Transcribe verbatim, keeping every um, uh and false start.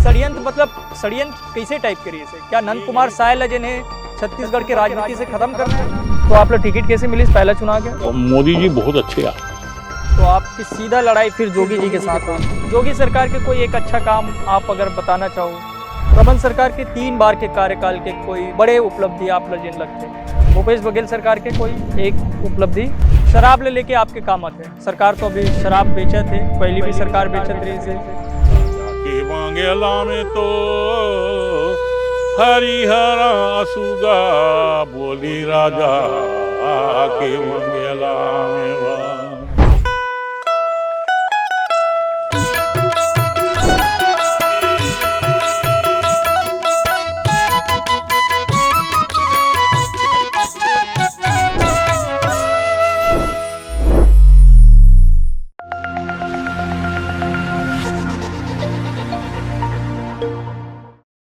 षड्यंत्र मतलब षड्यंत्र कैसे टाइप करिए इसे? क्या नंद कुमार साय ला जेन हे छत्तीसगढ़ के राजनीति से खत्म करना है? तो आप लोग टिकट कैसे मिली पहला चुनाव के? मोदी जी बहुत अच्छे आ। तो आपकी सीधा लड़ाई फिर जोगी जी के साथ होगी। जोगी सरकार के कोई एक अच्छा काम आप अगर बताना चाहो, रमन सरकार के तीन बार के कार्यकाल के कोई बड़े उपलब्धि आप ला जेन लगथे, भूपेश बघेल सरकार के कोई एक उपलब्धि, शराब ले लेके आपके काम आते हैं। सरकार तो अभी शराब बेचत हे, पहली भी सरकार बेचत रहिस हे। के बांगेला में तो हरिहरा सुगा बोली राजा के बांगेला में।